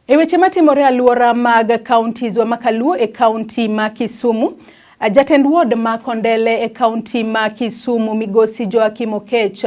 E weche matimore alwora mag counties wa makaluo e kaunti ma Kisumu, jatend ward ma Kondele e kaunti ma Kisumu Migosi Joakim Okech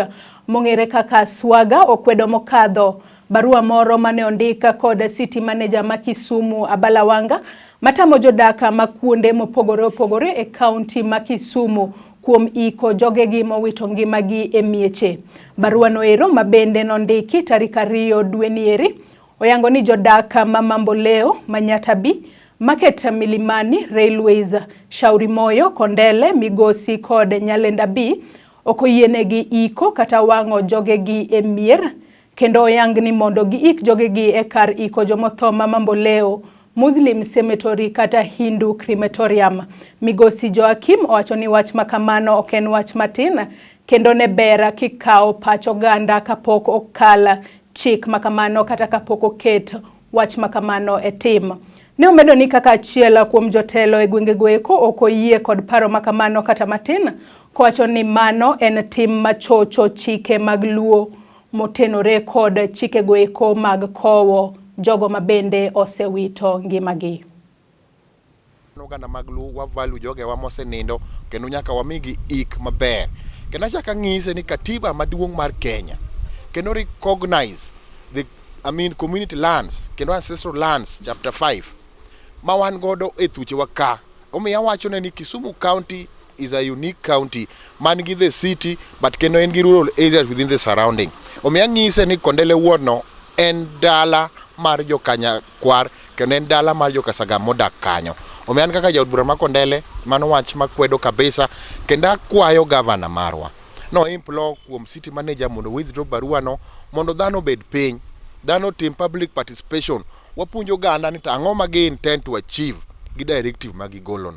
mong'ere kaka Swaga okwedo mokadho barua moro mane ondik kod city manager ma Kisumu Abala Wanga matamo jodak ma kuonde mopogore opogore e kaunti ma Kisumu kuom iko jogegi mowito ngimagi e mieche. Barua noero ma bende nondiki tarik 2 dweni eri oyango ni jodak ma Mamboleo, Manyata B, Market Milimani, Railways, Shauri Moyo, Kondele, Migosi kod Nyalenda B ok oyienegi iko kata wang'o jogegi e mier kendo oyang ni mondo giik jogegi e kar iko jomotho ma Mamboleo, Muslim Cemetery kata Hindu Crematorium. Migosi Joakim owacho ni wach makamano ok en wach matin kendo ne ber kikawo pach oganda kapok okal chik makamano kata kapok oket wach makamano e tim. Ne omedo ni kaka achiel kuom jotelo e gwengego eko ok oyie kod paro makamano kata matin, kowacho ni mano en tim machocho chike mag Luo motenore kod chikego eko mag kowo jogo ma bende osewito ngimagi. Oganda mag Luo wa value jogewa mosenindo kendo nyaka wamigi ik maber. Kendo achako ang'ise ni katiba maduong' mar Kenya kendo recognize the, I mean, community lands kendo ancestral lands chapter 5 ma wan godo e thuchewa ka. Omiyo awachone ni Kisumu County is a unique county man gi the city but kendo en gi rural areas within the surrounding. Omiyo anyise ni Kondele ward no en dala mar jokanyakwar kendo en dala mar jokasagam modak kanyo. Omiyo an kaka jaod bura ma Kondele, mano wach makwedo kabisa kendo akwayo gavana marwa no implore kuom city manager mondo withdraw barua no mondo dhano obed piny, dhano otim public participation, wapuonj oganda ni to ang'o ma gi intend to achieve gi directive ma gigolo no.